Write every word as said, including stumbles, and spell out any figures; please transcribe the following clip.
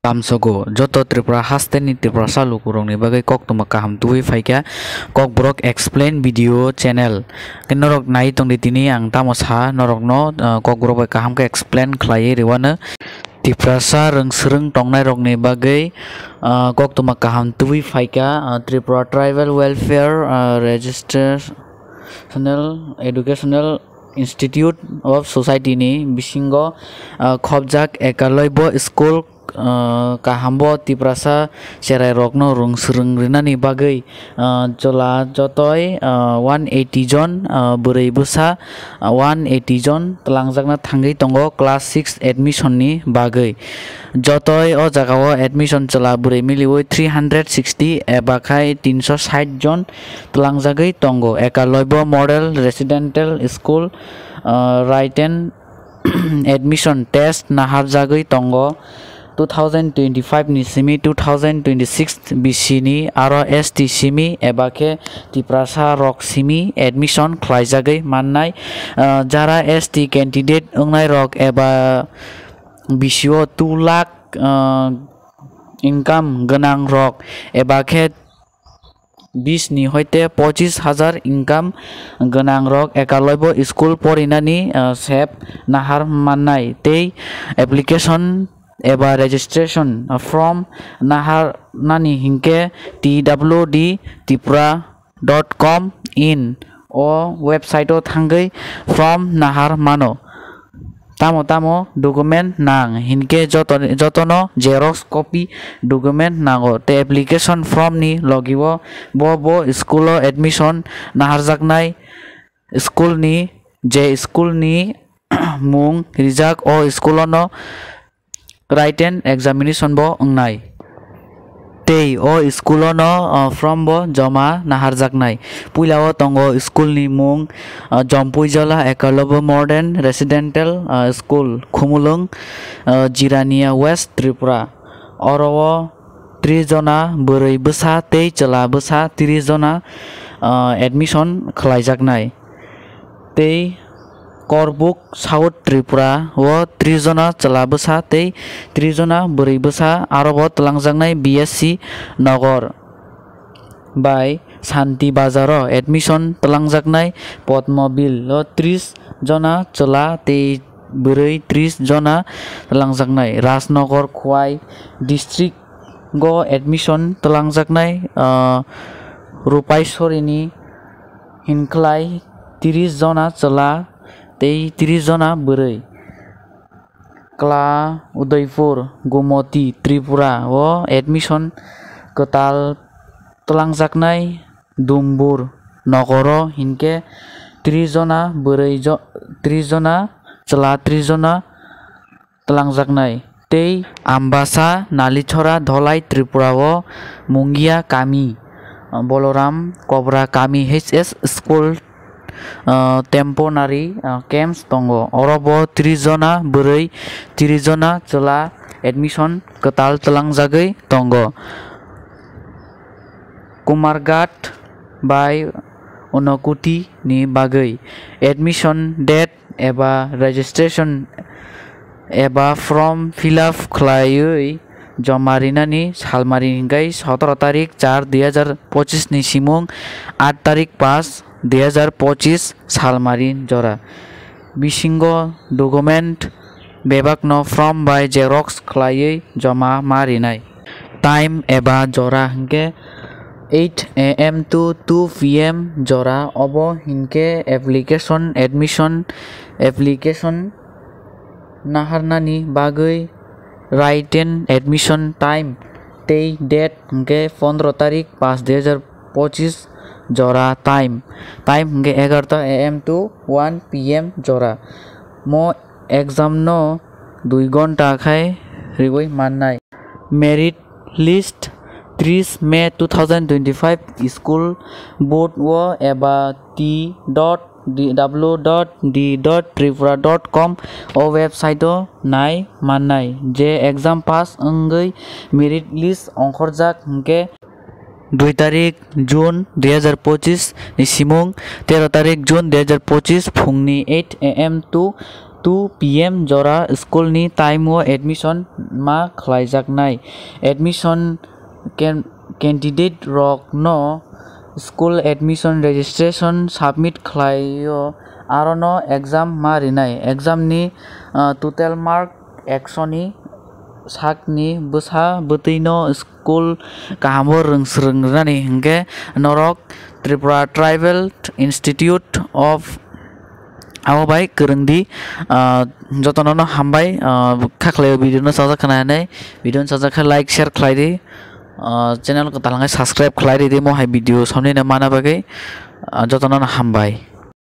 Tamsogo joto Tripura hasteni Tiprasa lukurokni bagwi koktwma kaham tubui phaikha Kokborok Explain video channel. Khe norok nai tongdi tini ang tamo sa norokno, ah, Kokborok bai kaham khe explain khlaiwi rwano. Tiprasa rwng swrwng tongnairokni bagwi, ah, koktwma kaham tubui phaikha, ah, Tripura Tribal Welfare, ah, Registrational Educational Institute of Society ni bisingo, ah, khopjak Ekaloibo School, ah, kahambo Tiprasa cherairokno rwng swrwng rwnani bagwi, ah, chwla jotoi, ah, one eighty jon, ah, bwrwi bwsa, ah, one eighty jon twlangjakna thangwi tongo class six admission ni bagwi. Jotoi o jagao admission chwla bwrwi miliwi three hundred sixty eba khai tinso sait jon twlangjagwi tongo. Ekaloibo Model Residential School, ah, written admission test naharjagwi tongo. Two thousand twenty-five ni simi two thousand twenty-six B C ni aro S T simi eba khe Tiprasa rok simi admission khlaijagwi mannai. Ah, jara S T candidate wngnai rok eba B C o two lakh, ah, income gwnang rok eba khe bis ni hoite pochis hajar income gwnang rok Ekaloibo school porinani, ah, sep nahar mannai tei application eba registration form naharnani hinkhe T W D Tripura dot com in o website o thangwi form nahar mano. Tamo tamo document nang hinkhe joto, jotono xerox copy document nango tei application form ni logi o bo bo school o admission naharjaknai school ni, je school ni mung rijak o school o no written examination bo wngnai. Tei o school o no, ah, form bo joma naharjaknai. Puila o tongo school ni mung, ah, Jompuijola Ekalobo Modern Residential, ah, School, Khumulwng, ah, Jirania West Tripura. Oro o tris jona bwrwi bwsa tei chwla bwsa tris jona, ah, admission khlaijaknai. Tei Korbuk South Tripura o tris jona chwla bwsa tei tris jona bwrwi bwsa aro bo twlangjaknai B S C Nogor bai Santi Bazar o admission twlangjaknai Potmobil o tris jona chwla tei bwrwi tris jona twlangjaknai Rajnogor Khowai district o admission twlangjaknai, ah, Rupaisori ni hinkhlai tris jona chwla tei tris jona bwrwi. Kla Udaipur, Gumoti, Tripura o admission kwtal twlangjaknai Dumbur nogoro hinkhe tris jona bwrwi jo-, tris jona chwla tris jona twlangjaknai. Tei Ambasa, Nalichora, Dholai, Tripura o Mungia kami, Boloram Kobra kami H S School, ah, temporary, ah, camps tongo. Oro bo tris jona bwrwi, tris jona chwla admission kwtal twlangjagwi tongo. Kumarghat bai Unakoti ni bagwi admission date eba registration eba form fill up khlaiwi joma rinani salmari hinkhe sotoro tarik char dui hajar pochis ni simung aat tarik paanch dui hajar pochis salmari jora. Bisingo document bebakno form bai xerox khlaiwi joma ma rinai. Time eba jora hinkhe eight A M to two P M jora, obo hinkhe application, admission application naharnani bagwi written admission time tei date hinkhe pondro tarik paanch dui hajar pochis jora time. Time hinkhe egarota A M to one P M jora. Mo exam no dui gonta khai riwi mannai. Merit list tris May two thousand twenty-five school board o eba T dot D W dot D dot Tripura dot com o website o nai mannai. Je exam pass wngwi merit list ongkhorjak hinkhe dui tarik June dui hajar pochis ni simung, tero tarik June dui hajar pochis phungni eight A M to two P M jora school ni time o admission ma khlaijaknai. Admission can-, candidate rok no school admission registration submit khlaio, aro no exam ma rinai. Exam ni, ah, total mark ekso ni sak ni bwsa bwtwi no school kaham o rwng swrwng rwnani hinkhe norok Tripura Tribal Institute of abo bai kwrwng di. Ah, jotono no hambai, ah, kha khlai o video no sajak khna hinwi, video no sajak khe like share khlai di, ah, channel kwtal hwnkhe subscribe khlai ridi mo hai video samni no mana bagwi, ah, jotono no hambai.